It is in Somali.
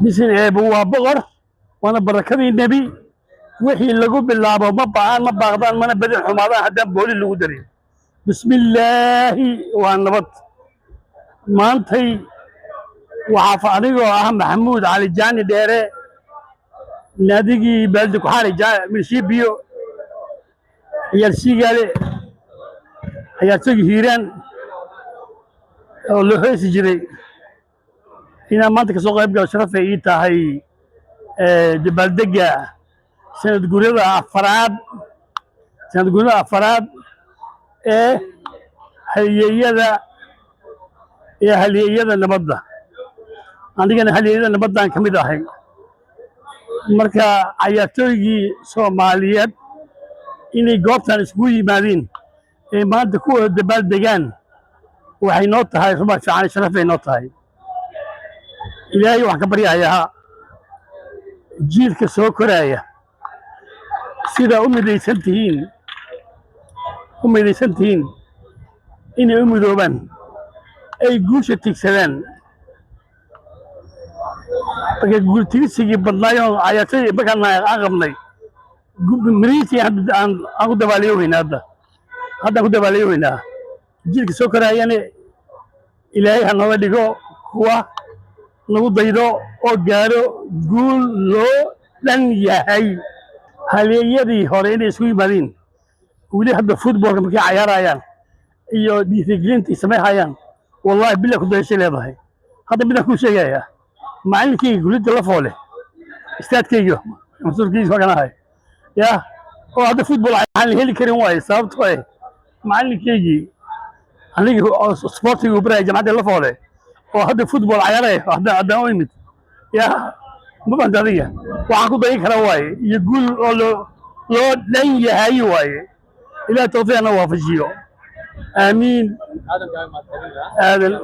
Bisin eebu waa boqor, waana barakadii Nebi. Wixii lagu bilaabo ma ba'aan, ma baaqdaan, mana bedel xumaadaan haddaan booli lagu darin. Bismillaahi, waa nabad. Maantay waxaa anigoo ah Maxamuud Cali Jaani Dheere, naadigii Baaldi Kuxaari, Milshiibiyo, ciyaarsiigaale, ciyaartoygii Hiiraan oo loo heesi jiray, inaan maanta kasoo qayb galo sharafay ii tahay dabaaldegga sanad guurada afaraad ee halyeeyada nabadda. Anigana halyeeyada nabaddan ka mid ahay. Marka cayaartooygii Soomaaliyeed inay goobtan iskugu yimaadeen ee maanta ku wada dabaaldegaan waxay noo tahay rumac fiican, sharafay noo tahay. Ilaahay waxaan ka baryahayaa jiilka soo koraaya sidaa u midaysan tihiin inay u midoobaan, ay guusha tigsadaan. Marka guultigsigii badnaayoo cayaartooy markaan aan qabnay mirihiisii hadda aan ku dabaaliyoweynaa, haddaan ku dabaaliyoweynaa. Jiilka soo koraayana Ilaahay ha nooga dhigo kuwa nagu daydo oo gaaro guul loo dhan yahay. Halyeeyadii hore inay isku yimaadeen weli hadda footballka markay cayaarayaan iyo dhiirigelinta ay samayhayaan, wallahi bila ku dayashay leedahay. Hadda midaan kuu sheegayaa, macallinkayga kulidda la foole, istaadkayga mas-uulkiisa waa kan ahay ya oo hadda football aan la heli karin waaye. Sababtoo eh macallinkaygii anigii sportiga u baraya jamacadda la foole oo hadda football cayaaraya hadda haddaan u imid ya, ma fahanta adiga? Waxaan ku dayin karaa waaye iyo guul oo loo dhan yahay waaye. Ilaah tawfiiqna waafajiyo, aamiin. Aadan.